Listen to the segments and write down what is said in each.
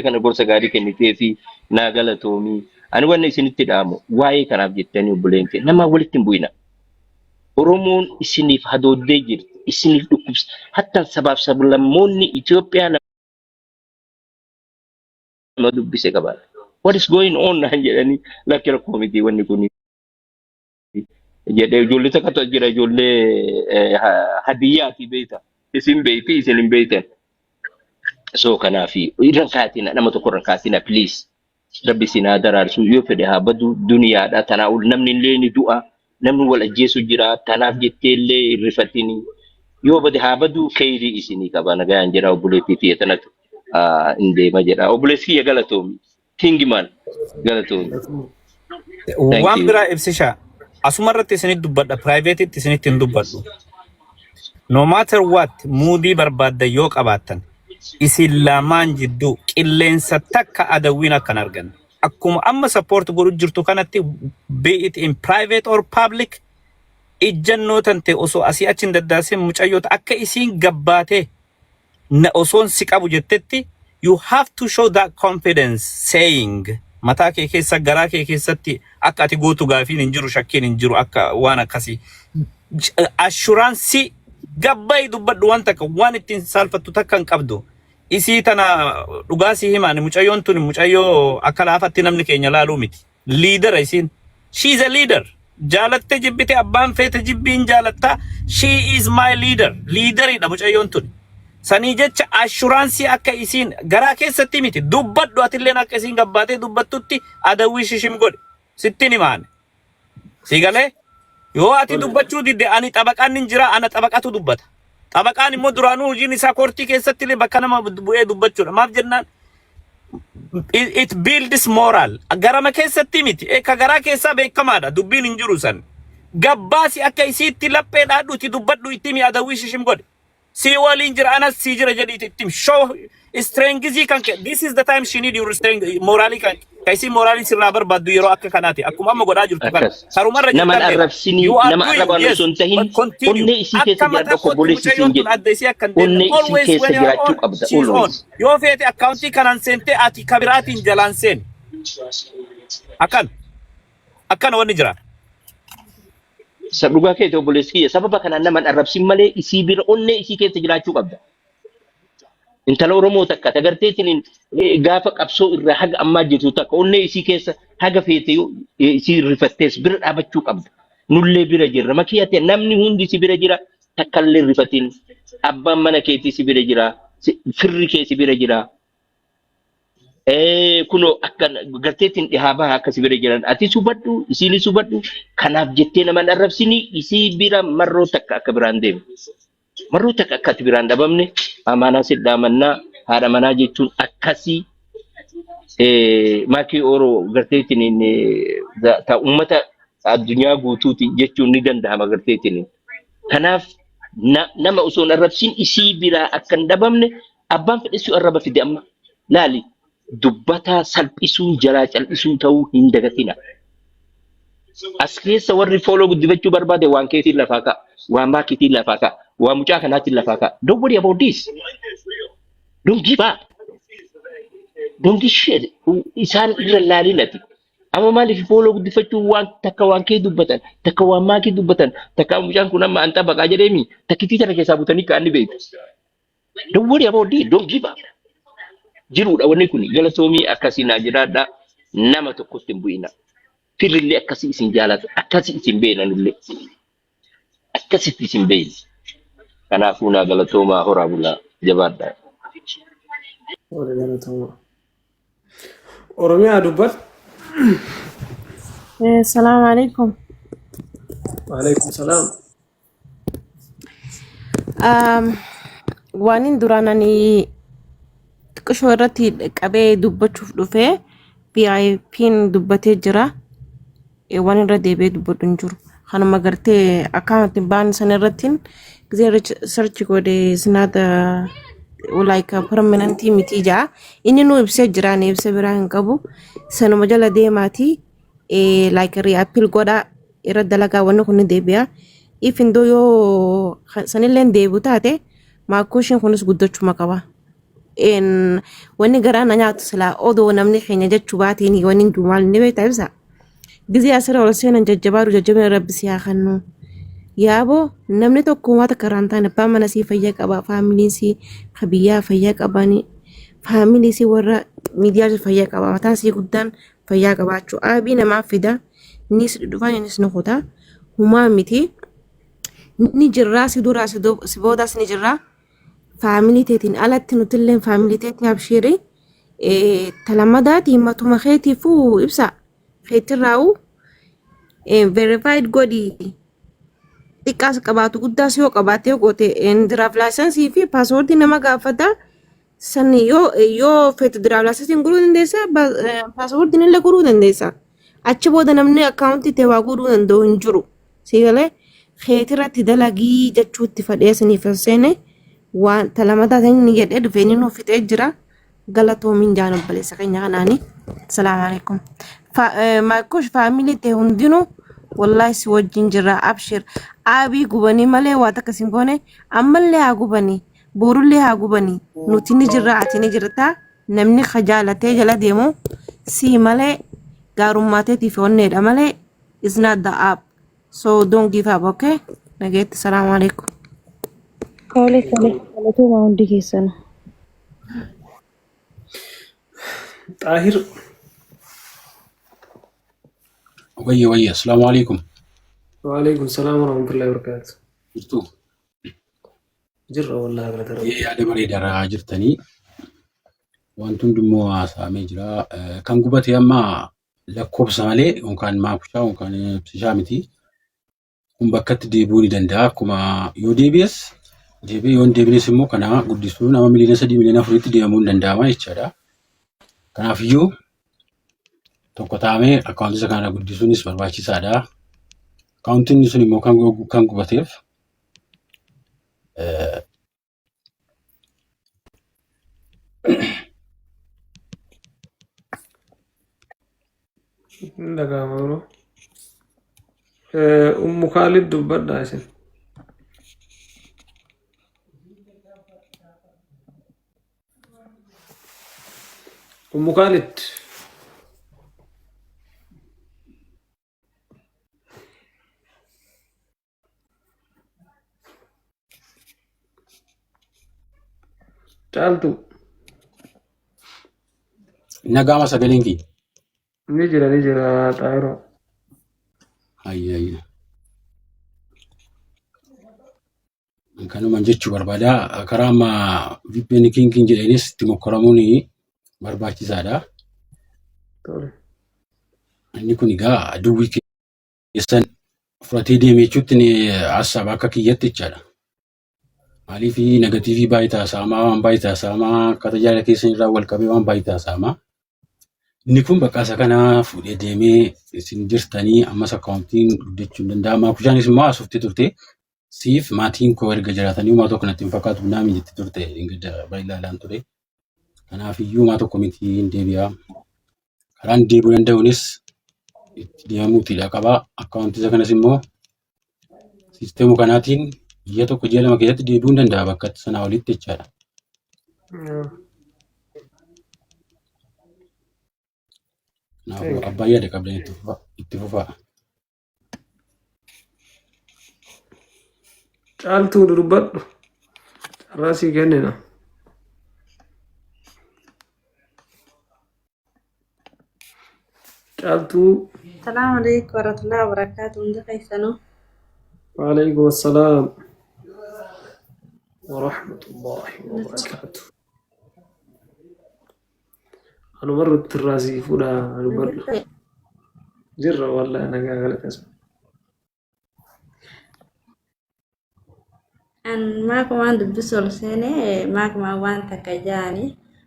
Kana gorsa gaarii kennitee fi naa galatoomii. Ani wanna isinitti dhaamu, waa'ee kanaaf jettanii obboleen kee namaa walitti hin bu'ina. Oromoon isiniif hadooddee jirti. Isiniif dhukkubsa. Hattan sabaaf sablammoonni Itoophiyaa nama dubbise qaban. "What is going on?" naan jedhanii, lakki, rakkoo miti wanni kun jedhee. Ijoollee takkatu as jira, ijoollee hadiyyaati beekta. Isin beekti, isin hin beektan. So kanaaf irra kaatina, nama tokko irra kaatina, please. Rabbi isin haa daraarsu. Yoo fedhe haa badu, duniyaadha. Tanaa ol namni illee ni du'a. Namni wal ajjeesu jira. Tanaaf jettee illee hin rifatini. Yoo bade haa badu, kheyrii isinii qaba. Nagayaan jira, obboleettii tiyya tanatu hin deema jedha. Obboleessi kiyya, galatoomi. Kingman, galatoomi. Thank Waan you. biraa ibsisha. Asuma irratti isinitti dubbadha. Privateitti isinitti hin dubbadhu. No matter what, muudii barbaaddan yoo qabaattan, isin lamaan jidduu qilleensa takka adawwiin akkan arganne. Akkuma amma support godhu jirtu kanatti, be it in private or public, ijjannoo tante osoo asii achi hin daddaasin, mucayyoota akka isiin gabbaatee na osoon si qabu jettetti, you have to show that confidence, saying mataa kee keessa, garaa kee keessatti akka ati gootu gaafiin hin jiru, shakkiin hin jiru. Akka waan akkasii assurance gabbayi dubbadhu. Waan takka waan ittiin saalfattu takka hin qabdu. Isii tana dhugaa si himaan, mucayyoon tun mucayyoo akka laafatti namni keenya laaluu miti. Leader isiin, she is a leader. Jaalatte jibbite, abbaan feete jibbiin jaalatta, she is my leader. Leaderidha mucayyoon tun. Sanii jecha assurance akka isiin garaa keessatti miti dubbadhu, atilleen akka isiin gabbaatee dubbattutti adawwii shishim godhe sittin himaane. Si galee? Yoo ati dubbachuu didde, ani xabaqaan nin jira, ana xabaqatu dubbata. Xabaqaan immoo duraanuu hojiin isaa courtii keessatti illee bakka nama bu'ee dubbachuudha. Maaf jennaan, it builds moral. Garama keessatti miti. Ka garaa keessaa beekamaadha. Dubbiin hin jiru san. Gabbaasi akka isiitti laphee dhaadhuuti dubbadhu, itti mi adawwii shishim godhe. Si waliin jira, anas si jira jedhiiti itti himi. Show strengthii kan kee. This is the time she need your strength. Moraalii kan ka isii moraalii sirraa barbaaddu yeroo akka kanaati. Akkuma amma godhaa jirtu kana. Akkas. Sarumarra Nama jirtan beeka. arrabsinii, You are nama doing, arrabaan yes, osoo hin tahin, but continue. onnee isii keessa Akka jiraadhu, mataa akka kootti obboleessi mucayyoon siin tun jedhu. adda isii akka hin deemne. Onnee isii Always keessa when you are jiraachuu on, qabda. she is on. Always. Yoo feete accountii kanaan seentee ati kabiraatiin jalaan seeni. Akkan. Akkana wanni jira. Dhugaa keeti, obboleessi kiyya, sababa kanaan nama hin arrabsin malee isii bira onnee isii keessa jiraachuu qabda. Intala Oromoo takka tagarteetiin gaafa qabsoo irraa haga ammaa jirtu takka onnee isii keessa haga feete yoo isii rifattees bira dhaabachuu qabda. Nullee bira jirra. Makiyaate namni hundi si bira jira, takkallee rifatin. Abbaan mana keetii si bira jira. Firri kee si bira jira. Kunoo akka garteetiin dhihaa baha akka si bira jiran ati hubadhu, isiinis hubadhu. Kanaaf jettee nama hin arrabsini, isii bira marroo takka akka biraan deemu. Marroo takka akka ati biraan dhabamne amaanaa si dhaamannaa. Haadha manaa jechuun akkasii. Maakii Ooroo garteetiin ta uummata addunyaa guutuuti jechuun ni danda'ama garteetiin. Kanaaf nama osoo hin arrabsin isii biraa akka hin dhabamne, abbaan fedhe si arraba fide amma laali, dubbataa salphisuun jalaa cal'isuu ta'uu hin dagatina. As keessa warri follow guddifachuu barbaade waan keetiin lafaa ka'a, waan maakiitiin lafaa ka'a, waan mucaa kanaatiin lafaa ka'a. Don't worry about this. Don't give up. Don't give shit. Isaan irra laalinati. Amma maaliif follow guddifachuu waan takka waan kee dubbatan, takka waan maakii dubbatan, takka mucaan kun amma an xabaqaa jedheemi takkitii tana keessaa butanii ka'an ni beektu. Don't worry about this. Don't give up. Jiruudha wanni kun. Galatoomii, akkasii naa jiraadha. Nama tokkotti hin bu'ina. Firrillee akkasii isin jaalata. Akkasii isin beeknanillee. Akkasitti isin beekna. Kanaafuu naa galatoomaa, horaa bulaa, jabaadha. Warra galatoomaa. Oromiyaa, dubbadhu. Salaamu alaikum. Waalaikum salaam. Waan duraan ani xiqqishoo irratti qabee dubbachuuf dhufee VIP'n dubbatee jira. Waan irra deebi'ee dubbadhu hin jiru. Kanuma gartee akkaawuntiin baan sana irratti gisee search godhe sinaata like permanentii miti jaa. Inni nu ibsee jira, ani ibsa biraa hin qabu. Sanuma jala deemaati like reappeal godhaa, irra dalagaa, wanni kun ni deebi'a. If indoo yoo sanillee deebi'u taate, maakkooshiin kunis guddachuma qaba. Wanni garaa na nyaatu silaa odoo namni keenya jechuu baateen wanni hin jiru maal inni beektaa ibsa. Gizee asirra ol seenan jajjabaadhu jajjabina rabbi si haa kennu. Yaaboo namni tokko waan takka irraa hin taane abbaan mana sii fayyaa qaba faamiliin sii ka biyyaa fayyaa qabani faamilii sii warra miidiyaa jiru fayyaa qaba mataan sii guddaan fayyaa qabaachuu aabii namaa fida innis dhufan innis ni kuta humaa miti ni jirraa si duraa si boodaas ni jirraa faamilii teetiin alatti nutilleen faamilii teetii abshiiri talamadaati matuma keetiifuu ibsa keetirraa'u verified godhi xiqqaas qabaatu guddaas yoo qabaate yoo goote diraaf laayisensii fi paaswoordii nama gaafata san yoo feete diraaf laayisensiin guruu dandeessa paaswoordiin illee guruu dandeessa achi booda namni akkaawuntii ta'e waa godhuu danda'u hin jiru si galee keetirratti dalagii jechuutti fadhee isiniif hin seene waan talamataa ta'in ni jedhee dhufee inni nuuf fixee jira. Galatoomiin jaan obboleessa keenya kanaani. Salaamu alaikum. Maakush faamilii ta'e hundinuu wallahi si wajjin jira abshir. Aabii gubanii malee waa takka sin goone ammallee haa gubanii boorullee haa gubanii nuti ni jirra ati ni jirta namni kajaalatee jala deemu sii malee gaarummaa teetiif onneedha malee is not the app. So don't give up, okay? Nageetti salaamu alaikum. Tole tole galatoomaa hundi keessanuu. Xaahir Wayya wayya, asalaamu alaikum. Waalaikum salaam warahmatullahi wabarakatuh. Jirtu Jirra wallahi galata rabbi. yaada bareedaa jirtanii wanti hundummoo haasa'amee jira. Kan gubate amma lakkoofsa malee yookaan maakushaa yookaan ibsishaa miti. Kun bakkatti deebi'uu ni danda'a. Akkuma yoo deebi'es deebi'ee yoo hin deebines immoo kana guddisuu nama miliyoona 3 miliyoona 4tti deemuu ni danda'ama jechaadha. Kanaafiyyuu tokko taa'amee akkaawuntii isa kana guddisuunis barbaachisaadha. Akkaawuntiin sun immoo kan gubateef Hin dhaga'ama yeroo. Ummu Kaalid dubbadhaa isin. Ummu Kaalid. Caaltuu. Nagaama sagaleen kiyya. Ni jira ni jira xaayiroo. Hayya hayya. Kanuman jechuu barbaada. Karaa amma VPN kinkin jedheenis itti mokkoramuun barbaachisaadha. Tole. Inni kun egaa duwwii keessan fudhatee deeme jechuutti ni hassaba akka kiyyatti jechaadha. Maaliif negatiivii baay'ee taasifama, waan baay'ee taasifama, akka tajaajila keessan irraa wal qabee waan baay'ee taasifama. Inni kun bakka isa kana fuudhee deemee isin jirtanii ammas akkaawuntiin guddachuu hin danda'ama. Kushaanis immoo haasoftee turte. Siif maatiin koo erga jiraatanii homaa tokko natti hin fakkaatu naami jetti turte ingidda baay'ee ilaalaan ture. Kanaaf iyyuu homaa tokko miti hin deebi'a. Karaan deebi'uu danda'uunis itti deemamuutiidha qaba. Akkaawuntii isa kanas immoo siisteemuu kanaatiin ji'a tokko ji'a 2 keessatti deebi'uu hin danda'a bakka sanaa olitti jechaadha. Kanaafuu Thank you. abbaan yaada qabdan itti fufaa. Itti fufaa. Caaltuu dubbadhu. Carraa sii kennina. Caaltuu. Salaamu alaikum warahmatullahi wabarakatuh. Hundi keessanuu. Waalaikum assalaam wa rahmatullahi wa barakaatuh. Anuma irratti irraa sii fuudha dubbadhu. Jirra wallahi nagaa galata. An maakumaan dubbisu ol seene maakumaan waan takka jaani.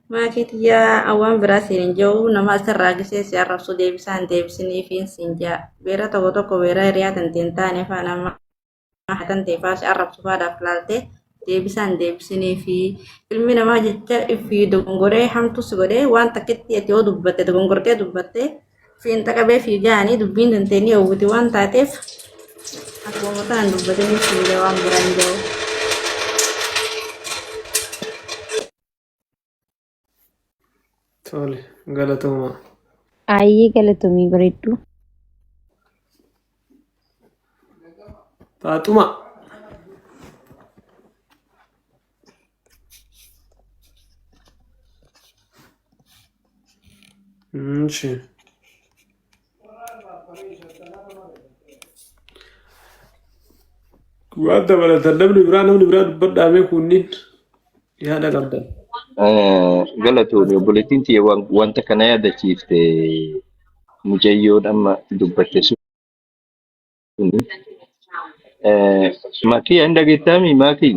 Maakii tiyyaa waan biraa siin hin jiru nama asirraa gisee si arrabsu deebisaa hin deebisiniifiin siin jaa. Beera tokko tokko beera hiriyaa tante hin taane faa nama hatan ta'e faa si arrabsu faadhaaf laaltee deebisaa hin deebisiniifi. Ilmi namaa jecha ifii dogongoree hamtu si godhee waan takkitti ati yoo dubbatte dogongortee dubbatte Fiinxa qabee fiigaanii dubbiin tantee ni hawwiti waan taateef akkuma tanaan dubbatanii fiiga waan biraan jiru. Tole galatoomaa. Ayyee galatomii bareedduu. Faaxuma. Ishi. Waan dabalatan namni biraa namni biraa dubbadhaamee kunniin yaada qabdan. Galatooni obboleettiin tiyya wanta kana yaadachiifte mucayyoon amma dubbatte suni. Makii hin dhageettaami Makii?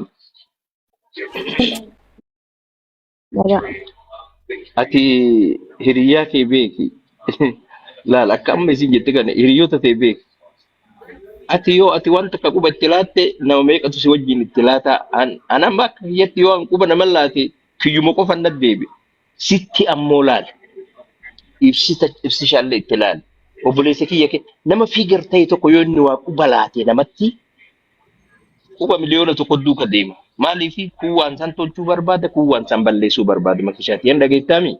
Dhagaa. Ati hiriyyaa kee beeki. Laal akka amma isin jette kana hiriyoota tee beeki. Ati yoo ati waan takka quba itti laatte nama meeqatu si wajjin itti laata? An amma akka kiyyatti yoo an quba nama laate kiyyuma qofa na deebi. Sitti ammoo laal. Ibsita ibsishaallee itti laal. Obboleessa kiyya kee nama fiigar ta'e tokko yoo inni waa quba laate namatti quba 1,000,000 duuka deema. Maaliif kun waan san tolchuu barbaada kun waan san balleessuu barbaada makishaati. Yan dhageettaami?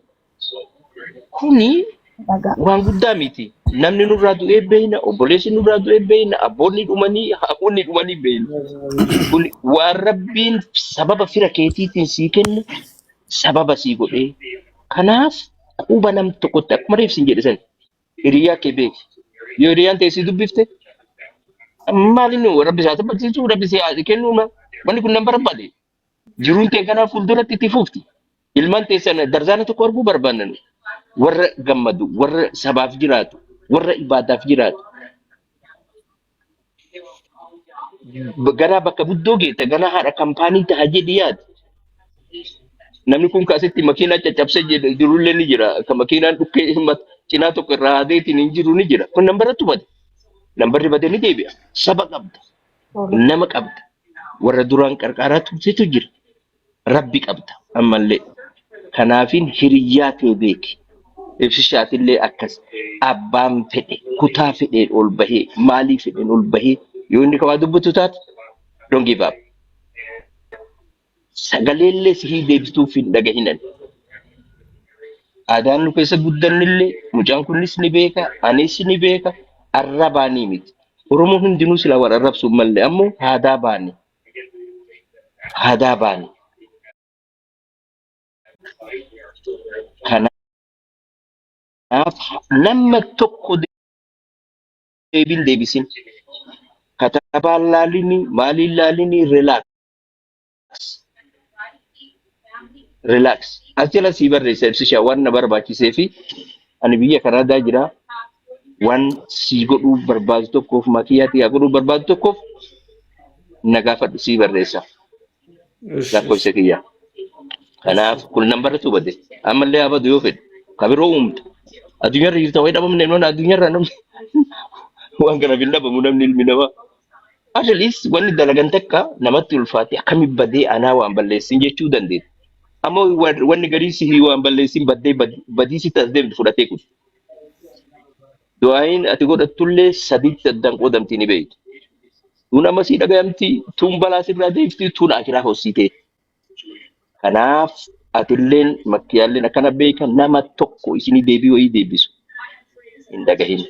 Kuni Dhagaa. waan guddaa miti. Namni nurraa du'ee beeyna, obboleessi nurraa du'ee beeyna, abboonni dhumanii, haadhonni dhumanii beeyna. Kun waan rabbiin sababa fira keetiitiin sii kenne sababa sii godhee. Kanaaf quba nam tokkotti akkuma reef siin jedhe san hiriyaa kee beeki. Yoo hiriyaan ta'e si dubbifte maal inni rabbi isaa barsiisuu rabbi si haa kennu wanni kun nan barbaade. Jiruun ta'e kanaaf fuulduratti itti fufti. Ilmaan teessan darzaana tokko arguu barbaanna nu. Warra gammadu, warra sabaaf jiraatu, warra ibaadaaf jiraatu. Ganaa bakka guddoo geetta, ganaa haadha kampaanii taha jedhi yaadi. Namni kun kaasitti makiinaa caccabsee jirullee ni jira. Ka makiinaan dhukkee cinaa tokko irraa haadeetiin hin jiru ni jira. Kun nambarratti bade. Nambarri bade ni deebi'a. Saba qabda. Nama qabda. Warra duraan qarqaaraa turtetu jira. Rabbi qabda ammallee. Kanaafin hiriyyaa tee beeki. Ibsishaatillee akkas. Abbaan fedhe kutaa fedheen ol bahee maalii fedheen ol bahee yoo inni kawaa dubbatu taate don't give up. Sagaleellee sihii deebituuf hin dhagahinan. Aadaan nu keessa guddannillee mucaan kunis ni beeka anis ni beeka arrabaanii miti. Oromoon hundinuu silaa wal arrabsuun malee ammoo aadaa baane. Aadaa baane. Kanaaf nama tokko deebiin deebisin. Katabaan laalini maaliin laalini relax. Relax. As jala sii barreessa ibsisha waan na barbaachisee fi ani biyya Kanaadaa jira. Waan sii godhuu barbaadu tokkoof makiyaa yaa godhuu barbaadu tokkoof na gaafadhu sii barreessa. Ish, Lakkoofsa ish. kiyya. Kanaaf kun nan barreessuu bade. Ammallee haa badu yoo fedhe. Ka biroo uumta. Addunyaarra jirta wayii dhabamne noon addunyaarra namni waan kanaaf hin dhabamu namni ilmi namaa. At least wanni dalagan takka namatti ulfaate akkami badee anaa waan balleessin jechuu dandeetta. Ammoo wanni garii sihii waan balleessin baddee badii sitti as deemtu fudhatee kun. Du'aayin ati godhattullee sadiitti addaan qoodamti ni beektu. Tuun amma sii dhagayamti, tuun balaa sirraa deebifti, tuun akiraa hossitee. Kanaaf atilleen makkiyaalleen akkana beeka nama tokko isinii deebii wayii deebisu hin dhagahin.